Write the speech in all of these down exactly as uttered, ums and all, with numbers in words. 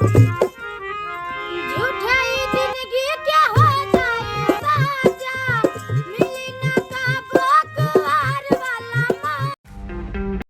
झूठे ई जिंदगी के हो जाए साजा, मिली ना कबो कुआर वाला मा-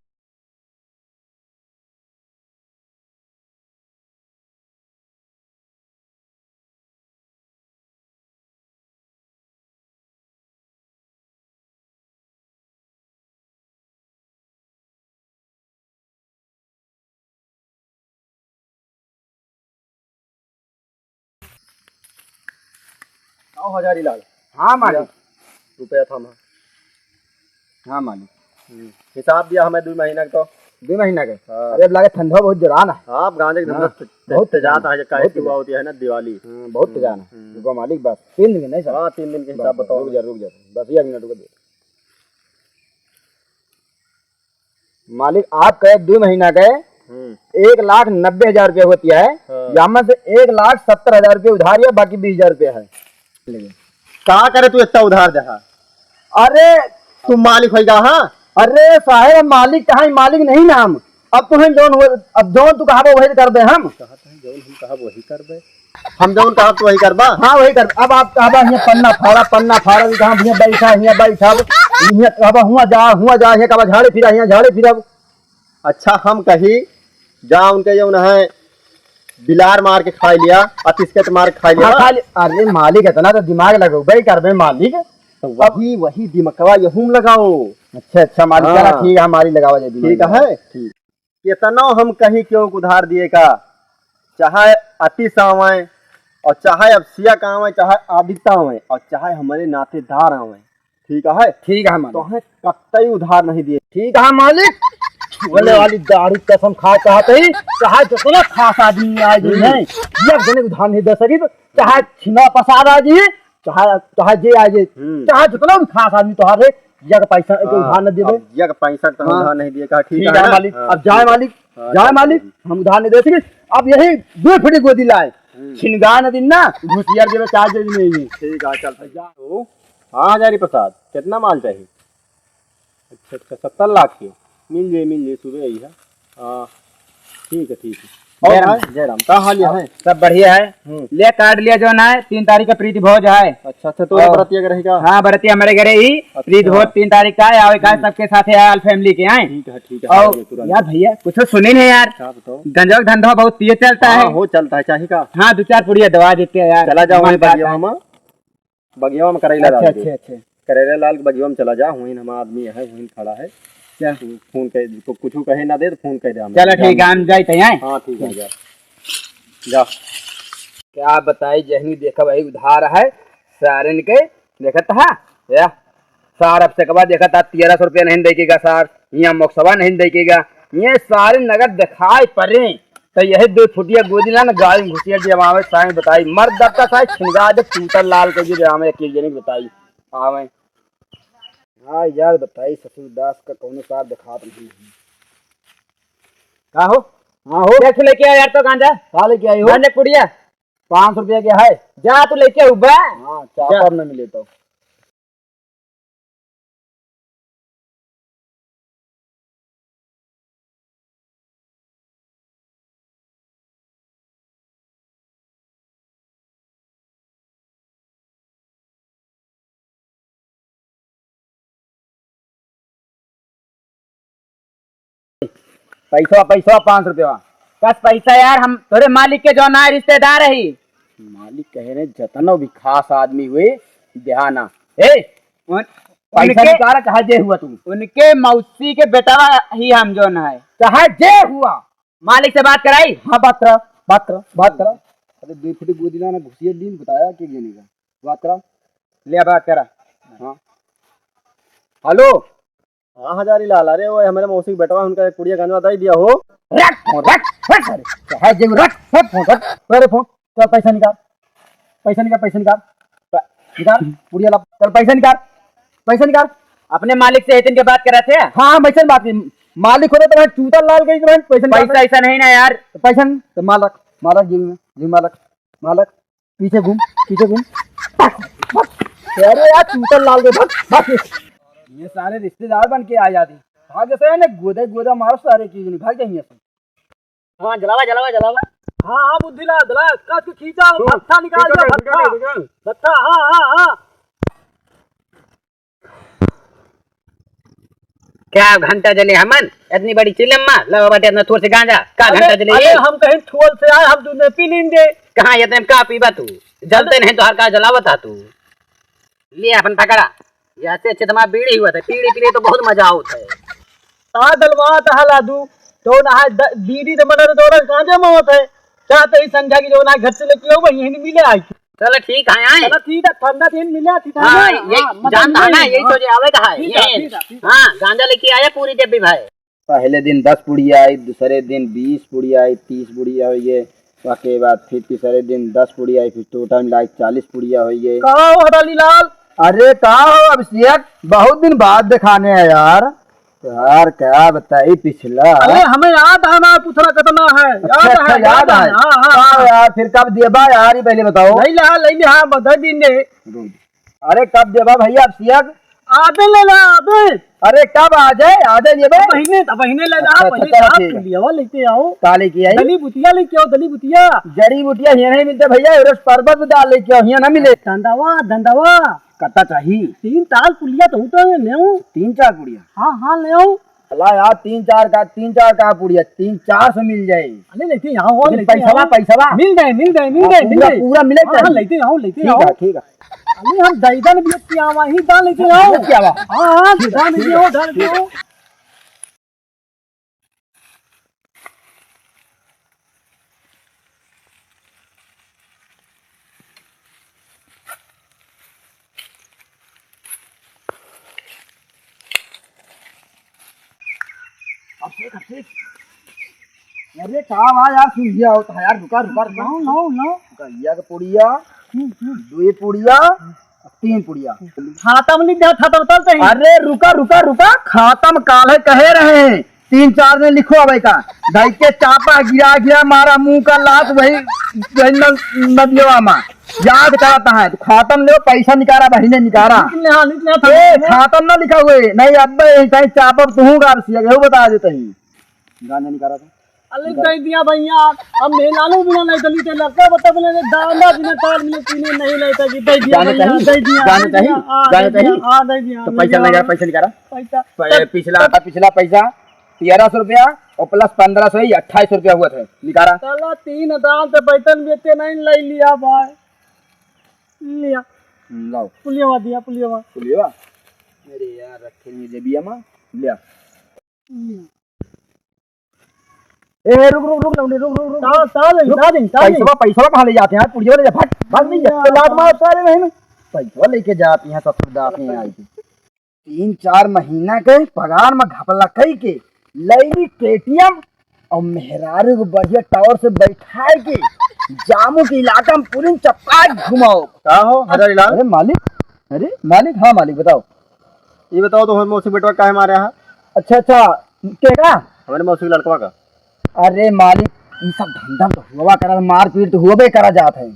आओ हजारी लाल। हाँ मालिक। रुपया थामा। हाँ मालिक। हम्म। हिसाब दिया हमें दुइ महीना का तो। दुइ महीना के? हाँ। अरे अब लागे ठंडा बहुत जोरान है। हाँ, अब गांजे के धंधा हाँ, ते-, बहुत ते-, तेजान है, काहे बहुत कि तेजान। हुआ होती है ना दिवाली। हाँ, बहुत हम्म, तेजान है। हम्म। रुको मालिक बस। तीन दिन के नहीं सर? हाँ, तीन दिन के बस, हिसाब बस, बताओ। रुक जा, रुक जा। बस एक मिनट रुक दे। मालिक, आपके दुइ महीना के हम्म। एक लाख नब्बे हजार रुपया होती है, हाँ। या में से एक लाख सत्तर हजार रुपया उधार है, बाकी बीस हजार रुपया है। का करे तू इतना उधार देहा? अरे तू मालिक होइगा, हाँ? अरे साहेब, हम मालिक कहाँ, मालिक नहीं ना हम। अब तुम्हें जौन हो, अब जौन तू कहा वही करबे हम। कहा था, जौन हम कहा वही करबे। हम जौन कहब तो वही करबा? हाँ, वही करबा। अब आप कहबा, हियाँ पन्ना फाड़ा, पन्ना फाड़ा, हियाँ बैठा, हियाँ बैठा, हियाँ कहबा, हुआँ जा, हुआँ जा, हियाँ कहबा, झाड़े फिरा, हियाँ झाड़े फिरा। अच्छा, हम कही, जा उनके जौन है, बिलार मार के खाइ लिया, अतिस्कत मार के खाइ लिया। हाँ, खा लिया। अरे मालिक, इतना तो दिमाग लगौबे करबे मालिक। तो वही, वही दिमकवा यहूँ में लगाओ। अच्छा, अच्छा मालिक, चला हाँ। ठीक है, मालिक लगावा जाए दिमाग ठीक लगावा। है? ठीक। केतनो हम कही केहू के उधार दिए का, चाहे अतिश आवे और चाहे अवसियक आवे, चाहे आदित्य आवे और चाहे हमरे नातेदार आवे, ठीक है? ठीक है मालिक। तोहे कतई उधार नहीं दिए। ठीक है मालिक। बोले वाली दाढ़ी कसम खा कहत ही, चाहे जितना खास आदमी आ जाए, हम्म। नहीं, एक जने उधार नहीं दे सकी, तो चाहे छिना पसार आ जाए, चाहे, चाहे जे आ जाए, हम्म। चाहे जितना भी खास आदमी तोहार रहे, एक पैसा एक हाँ, उधार न देबे। अब एक पैसा तो हाँ। उधार नहीं दिए का, ठीक ठीक है है ना? मालिक, हाँ, अब जाए ठीक है। मालिक, हाँ, जाए चल, मालिक, ठीक है। हम उधार नहीं दे सके। अब यही दुइ फुटी गोदी लाए, हम्म। छिनगा न दिन ना, घुसियार देबे, चार दिन में ही। ठीक है, चल, ठीक है। ओ, हाँ, हजारी प्रसाद, कितना माल चाहिए? अच्छा, अच्छा, सत्तर लाख के। मिल जाए, मिल जाए, सुबह आई है। हाँ, ठीक है, ठीक है। और जय राम, भाई, जय राम। का हाल है? सब बढ़िया है। हम्म। ले कार्ड लिया जौन है, तीन तारीख का प्रीति भोज है। अच्छा, अच्छा, तो और बरतिया के रहेगा? हाँ, बरतिया हमरे घरे ही। अच्छा। प्रीति भोज तीन तारीख का है, आवे का हम्म। सबके साथे आए, all family के आए। ठीक है, ठीक है, और आ गया तुरंत। यार भैया, कुछ सुनी नहीं यार। क्या बताओ? गंजवा का धंधा बहुत तेज चलता हाँ, है। हो चलता है, चाही का? हाँ, दो चार पुड़िया दवा देते हैं यार। चला जाओ मन वहीं बगिया करता है। में। बगिया में करैला अच्छा, डाल दे। अच्छा, अच्छा। करैला लाल के बगिया में चला जा, वहीं हमारा आदमी है, वहीं खड़ा है। क्या? तू फोन कर, को-, कुछ कहे ना दे तो फोन कर दे हमें। चलो ठीक है, हम जाते हैं। हाँ, ठीक है, जा। जा। क्या बताई, जहनी देखा वही उधार है, सारन के देखत हा, या? सार अब से कबा देखत हा, तेरह सौ रुपया नहीं देखेगा सार, यहाँ मोक्सवा नहीं देखेगा, ये सारे नगद दिखाई पड़े। तो यही दुइ फुटिया गोदी ला ना, गाय में घुसिया जमावे, साईं बताई, मर्द दब का साईं छिनगा दे, टूटल लाल के जी जमावे, एक एक जने बताई, आवे। हाँ यार, बताई, ससुर दास का कौनो सार दिखात नहीं है। का हो? हाँ हो? देख लेके आ यार, तो गांजा। का लेके आई हो? गांजा पुड़िया। पाँच सौ रुपया के है। जा, तू लेके आऊ बा। हाँ, जा। चापर न मिले तो। पैसा, पैसा पाँच सौ रुपया। कस पैसा यार, हम तोरे मालिक के जौन है रिश्तेदार ही। मालिक कहे रहे, जतनो भी खास आदमी हुए, देहाना। ए, उन-, पैसा उनके, निकाला, चाहे जे हुआ तू। उनके मौसी के बेटवा ही हम जौन है। चाहे जे हुआ। मालिक से बात कराई? हाँ, बात करा, बात करा, बात करा। अरे, दुइ फुटी गोदी लाना, घुसिया दिन बताया कि गिनेगा। बात करा। ले, बात करा। हाँ। हेलो। हाँ, हजारी लाल, अरे, वो हमरे मौसी के बेटवा, उनका एक पुड़िया गंजवा दे दिया हो। रख फोन, रख, रख, अरे, चाहे जे रख, रख फोन, रख, अरे फोन। चल, पैसा निकाल, पैसा निकाल, पैसा निकाल, प-, निकाल, पुड़िया ला, चल, पैसा निकाल, पैसा निकाल। अपने मालिक से एतन के बात करत है? हाँ, हम ऐसे बात नहीं, मालिक होता तो मैं चूता लाल गई, तो मैं पैसा निकाल। पैसा ऐसा नहीं ना यार। तो पैसा नहीं, तो माल रख, माल रख जेब में, जेब में माल रख, माल रख, पीछे घूम, पीछे घूम। अरे यार, चूता लाल गई, भाग, भाग। ये सारे रिश्तेदार बन के आ जाते, भाग जैसे है ना, गोदे गोदा मारो सारे चीज नहीं, भाग जाएंगे। हाँ, जलावा, जलावा, जलावा। हाँ, हाँ, बुद्धि ला, ला, कस के खींचा, हम्म, भत्था निकाल ठीक है, दे, ठीक है, भत्था। ठीक है। भत्था, हाँ, हाँ, हाँ। क्या घंटा जले हमन? इतनी बड़ी चिलम मा लगा बाटे इतना थोर से गांजा। का अरे, घंटा जले अरे, ये? हम कहीं थोर से आए, हम दूध नहीं पी लेंगे। कहाँ इतने में का पीबा तू? जलते अरे। नहीं तो हर का जलावत हा तू। ले अपन पकड़ा। ये अच्छे अच्छे तुम्हारा बीड़ी हुआ था, बीड़ी पी ले तो बहुत मजा आवत है। का दलवा तहा लादू, तो ना है द-, बीड़ी तो मना तो गांजा में होत है। चाहते ही संझा की जो ना घर से लेके आओ, वही यहीं मिले आई। चलो ठीक है, आए। चलो ठीक है, ठंडा दिन मिला थी, हाँ, ठंडा। यही हाँ, मजा जानता है ना, मिले। यही हाँ। सोचे आवे का है, ठीक है, यही। ठीक है, ठीक है। हाँ, गांजा लेके आया पूरी जब भी भाई। पहले दिन दस पुड़िया आई, दूसरे दिन बीस पुड़िया आई, तीस पुड़िया हुई है, उसके बाद फिर तीसरे दिन दस पुड़िया आई, फिर टोटल मिला के चालीस पुड़िया हुई है। का हो हराली लाल? अरे का हो अभिषेक, बहुत दिन बाद दिखाने आया यार। यार, क्या बताई पिछला। अरे, हमें याद है ना, पुछला कितना है। अच्छा, याद अच्छा, है, याद याद है। है। हाँ, हाँ, हाँ। यार, फिर कब देबा यार, ये पहले बताओ। ले ले, हाँ, ले ले, हाँ, बता दिन दे। अरे, कब देबा भैया अभिषेक? आबे ले ला, आबे। अरे, कब आ जाए, आ जाए ये बे। महीने, महीने ले ला, अच्छा, अच्छा, पहले चलो, आप ठीक है। लियावा लेके आओ। का लेके आई? दली बुतिया लेके आओ, दली बुतिया। जड़ी बुटिया हियाँ नहीं मिलते भैया, रोज पर्वत में डाल लेके आओ, हियाँ ना मिले। दंदवा, दंदवा। कत्ता चाही? तीन चार पुड़िया तो उठा ले आओ। तीन चार पुड़िया? हाँ, हाँ, ले आओ। अला यार, तीन चार का, तीन चार का पुड़िया, तीन चार सौ मिल जाए। अरे, लेते आओ, लेकिन लेते पैसवा, आओ। पैसवा? मिल जाए, मिल जाए, मिल हाँ, जाए, मिल पूरा, जाए। पूरा मिले हाँ, चाहिए। लेते आओ, लेते ठीक आओ। है, ठीक है। अरे, हम दैदन भी क्या वहीं डाल लेते आओ। क्या हुआ? हाँ, हाँ, ठीक है, डाल लेते ठीक है, आओ, डाल लेते ठीक है। आओ। अब देख, अब देख। अरे का बा यार, सुन गया होता है यार, रुका, रुका, रुका। लाओ, लाओ, लाओ। गैया के पुड़िया, हम्म, हम्म। दो पुड़िया, तीन पुड़िया। खाता में लिख दे, खाता में तल सही। अरे रुका, रुका, रुका, खाता में काल है, कहे रहे हैं। तीन चार दिन लिखो अब का। भाई के चापा गिरा गिरा मारा मुंह का लात वही, वही न-, नदिया मा। याद कराता है, तो खाता में ले, पैसा निकाला, बहिने निकाला। लिख ले, हाँ, लिख ले, ए, खाता में ना लिखा हुए, नहीं अब भाई, कहीं चापा तुहूँ गार सिया, यहू बता देते ही। गाना निकाला था। अरे दे दिया भैया, अब मेहरारू बिना नहीं चली थे, लड़का बता बिना नहीं, दाना बिना तार बिना पीने नहीं लेता कि दे दिया जाने भैया, चाहिए, दे दिया, जाने दे दिया, चाहिए, हाँ, जाने दे दिया, चाहिए। हाँ, दे दिया, तो दे पैसा दिया। नहीं, पैसा निकाला। पैसा। प-, पिछला, पिछला पैसा तेरह सौ रुपया और plus पन्द्रह सौ ही, अट्ठाईस सौ रुपया हुआ था, निकाला। साला तीन हजार से बैतन बेचे नहीं ले लिया भाई। लिया। हम्म, लाओ। पुलियवा दिया, पुलियवा। पुलियवा? अरे यार, रखे नहीं जेबिया मा। लिया। लिया। ए, रुक, रुक, रुक, लौंडे, रुक, रुक, रुक। साल, साल, रुक। साल, साल। पैसवा, पैसवा कहाँ ले जाते हैं यार? पुड़िया ले जा, भाग, भाग नहीं जा। तो लात मार साले नहीं ना। पैसवा लेके जाते हैं ससुर दास में आई के। तीन चार महीना के पगार में घपला कई के लैली केटीएम और मेहरारू को बढ़िया टावर से बैठाए के जामू के इलाका में पूरी चप्पा घुमाओ। का हो, हजारी लाल? अरे मालिक, अरे मालिक, हाँ मालिक, बताओ। ये बताओ तो, हमारे मौसी बेटवा काहे मारे हा? अच्छा, अच्छा, के का? हमारे मौसी के लड़कवा का। अरे मालिक, ये सब धंधा तो हुआ करा, मारपीट तो हुआ करा जात है।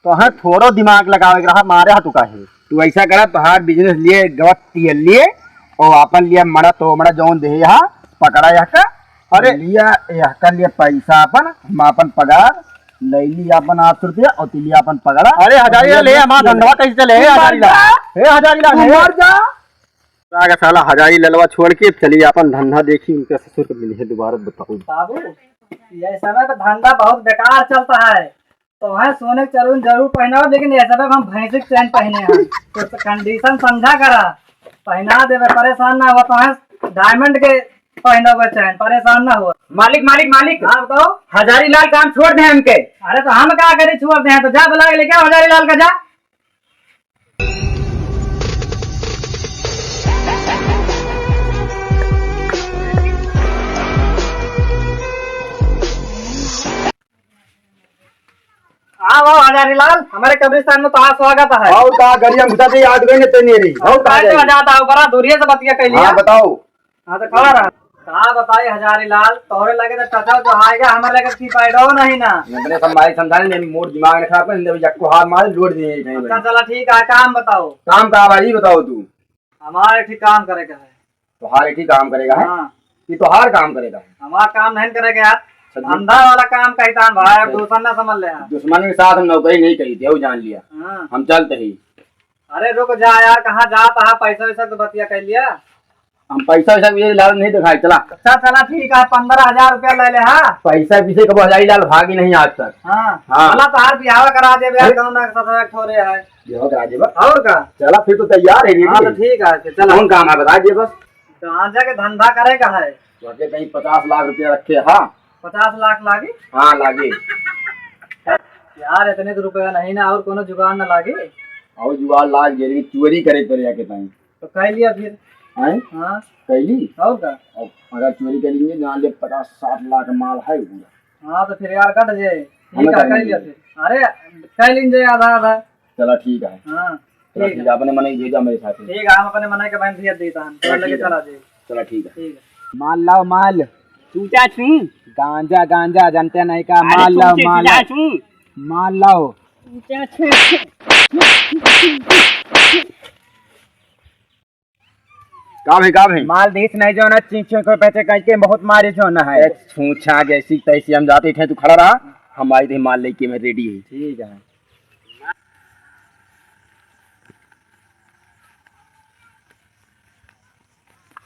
तो हाँ, थोड़ो दिमाग लगावे के रहा, मारे हा तू काहे? तू ऐसा करा, तोहार business लिए गवत तियल लिए, और आपन लिए मड़ा तो मड़ा जौन दे यहाँ, पकड़ा यहाँ का। अरे। लिया यहाँ का लिए पैसा अपन, हम अपन पगार, ले ली अपन आठ सौ रुपया और तिलिया अपन पकड़ा। अरे हजारी ले, हमारा धंधवा कैसे चले? ए हजारी ला, ए हजारी ला, तू मर जा। आगे साला हजारी ललवा छोड़ के चली अपन धंधा देखी, उनके ससुर के मिली है दोबारा बताऊँ। बाबू, ये समय पे धंधा बहुत बेकार चलता है। तोहे सोने के चैन जरूर पहनाओ, लेकिन ये सब हम भैंसी के चैन पहने हैं। तो condition समझा करा, पहना देबे, परेशान ना हो। तोहे diamond के पहनावे चैन, परेशान ना हो। मालिक, मालिक, मालिक। हाँ, बताओ। हजारी लाल काम छोड़ दे हमके। अरे, तो हम का करी, छोड़ दे? तो जा, बुला के लेके आओ हजारी लाल का, जा। आओ, आओ, हजारी लाल, हमारे कब्रिस्तान में तोहार स्वागत है। और का, गड़िया में घुसा दे, याद गई ने तेने रे। और का बैठो, जाए? जाता हूँ, बड़ा दूरिये से बतिया कैली हाँ, है। बताओ। हाँ, तो खड़ा रहा। का बताई हजारी लाल, तोहरे लगे तो टचा जो आएगा, हमारे लगे की पैडो नहीं ना। इतने सब मारी समझा नहीं, मोर दिमाग ने खराब कर, जब यक्को हाथ मार, लोड दिए कहीं अच्छा, भाई। चला ठीक है, काम बताओ। काम का भाई, बताओ तू। हमारे ठीक काम करे का है। तोहार एक ही काम करेगा है? हाँ। कि तोहार काम करेगा है? हमार काम नहीं करेगा यार। धंधा वाला काम कहित हन भाई, अब अच्छा। दुश्मन ना समझ ले हाँ। दुश्मन के साथ हम नौकरी नहीं करी थी, वो जान लिया। हाँ। हम चलते ही। अरे रुक जा यार, कहाँ जात है, पैसा वैसा तो बतिया कर लिया। हम पैसा वैसा के लालच नहीं दिखाई, चला। अच्छा चला ठीक है, पन्द्रह हजार रुपया ले ले हाँ। पैसा पीछे कबो हजारी लाल भागी नहीं आज तक। हाँ। हाँ। चला तोहार बियाह करा देबे यार, अरे। गाँव ना के साथ एक ठोरे है। बियाह करा देबे। और का? चला फिर तो तैयार है, ready हाँ, तो है। ठीक है, फिर चला। कौन काम है बता दे बस। गांजा के धंधा करे का है। वके कहीं पचास लाख रुपया रखे, हाँ। पचास लाख लागी? हाँ, लागी। यार, इतने तो रुपया नहीं ना, और कोनो जुगाड़ ना लागी? और जुगाड़ लाग जे, लेकिन चोरी करे पड़े जाके ताई। तो कह लिया फिर। हैं? हाँ। कैली? और का? अब अगर चोरी कर लेंगे, जान ले पचास साठ लाख माल है पूरा। हाँ, तो फिर यार कट जाए। हमें ठीक है, कर कर लिया लेंगे। फिर। अरे, कर लेंगे आधा आधा। चला ठीक है। हाँ, चला ठीक ठीक है। है, अपने मनई भेजा मेरे साथ। ठीक है, हम अपने मनई के बहन भेज देता हम। चला चला लेके ठीक है। चला जाए। चला ठीक है। ठीक है। माल लाओ माल। चूचा छू। गांजा गांजा जानते नहीं का, अरे माल लाओ चूचे माल चूचा लाओ। छू। माल लाओ। चूचा छू। का भाई, का भाई? माल दीस नहीं जो ना, चींच चींच को पहचे कह के बहुत मारे जो ना है। ए, छूछा जैसी तैसी हम जाते थे, तू खड़ा रहा, हम आई थे माल लेके, मैं ready है। ठीक है।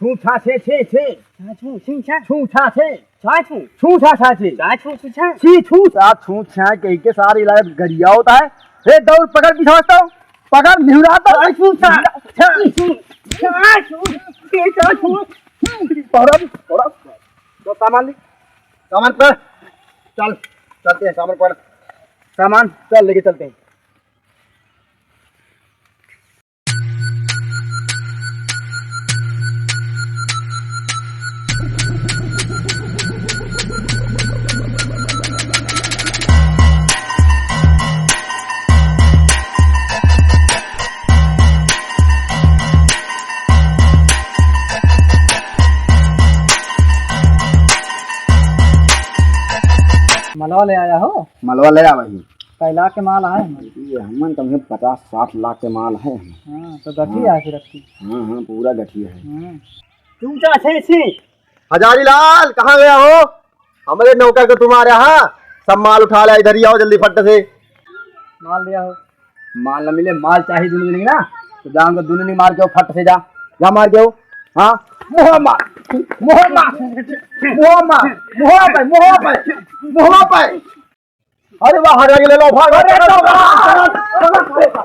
छूछा छे छे छे। छा छू, छू छा। छूछा छे। छा छू। छूछा छा छे। छा छू, छू छा। छी छूछा छूछा कह के सारे इलाके गरिया होता है। ए, दौड़ पकड़, पीछे हटता हूँ। पकड़, निहुराता हूँ। छा छू, छा। छा छू, छा छू। छा छू। पकड़, पकड़। तो सामान ले। सामान पकड़। चल, चलते हैं, सामान पकड़। सामान, चल, लेके चलते हैं। मलवा ले आया हो? मलवा ले आवा ही। कैला के माल आए हैं। ये हमन कम से कम पचास साठ लाख के माल है। हाँ, तो गठी हाँ। है फिर अबकी। हाँ, हाँ, पूरा गठी है। हाँ। तू तो अच्छे से। हजारी लाल, कहाँ गया हो? हमरे नौकर को तुम्हारे यहाँ सब माल उठा ले, इधर ही आओ जल्दी फट से। माल दिया हो। माल न मिले, माल चाहिए दुनो जने ना, तो जा उनको दुनो जने मार के आओ फट से, जा, जा मार के आओ। हाँ, मुँह मार, मुँह मार, मुँह मार, मुँह पे, मुँह पे, मुँह पे। अरे वाह, हरियाली ले लो, भाग, भाग, भाग, भाग, भाग, भाग।